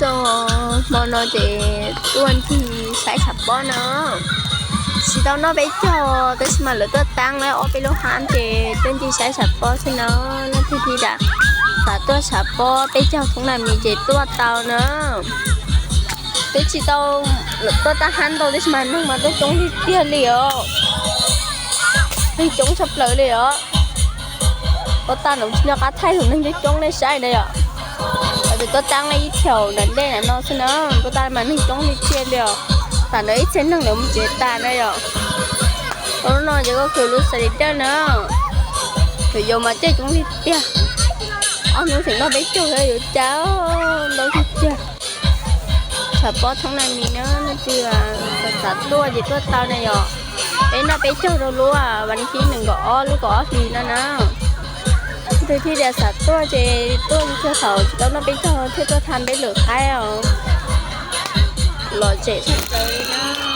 Tso, hmo no ces tuaj ncig saib tshav pob no. Tsis tau noj peb caug tab sis mas lawv tuaj taab lawm ob peb lub hab ces tuaj ncig saib tshav pob xwb no. Leej twg thiaj li xav tuaj tshav pob peb caug thoob nas mis ces tuaj tau na. Twb tsis tau, tuaj taab hab ntau tab sis mas neeg mas tuaj coob tiag tiag li os. Neeg coob tshaj plaws li os. Pob tag no tsis nco qab thaij thaum neeg coob coob nej saib na yom. Ces tuaj taab lawm ib thaum nram ntej nram no xwb na. Pob tag mas neeg coob tiag tiag li os. Tam ntawd ib txhia neeg lawv mus tsev tas na yom. Ua lub no ces koj khwv lub xav li dawj na. Thaum yus mas caij coob tiag tiag. Ob hnub tseem noj peb caug yuav cas ntau tiag tiag. Tshav pob thoob nas mis na, leej twg xav tuaj ces tuaj tau na yom. Peb noj peb caug rau lub vas thib nees nkaum ob lub kaum ob hlis no na. Leej twg thiaj li xav tuaj ces tuaj, txhua thaum tsis tau noj peb caug thiaj tuaj tham peb lwm qaib os. Lom zem tshaj plaws li na.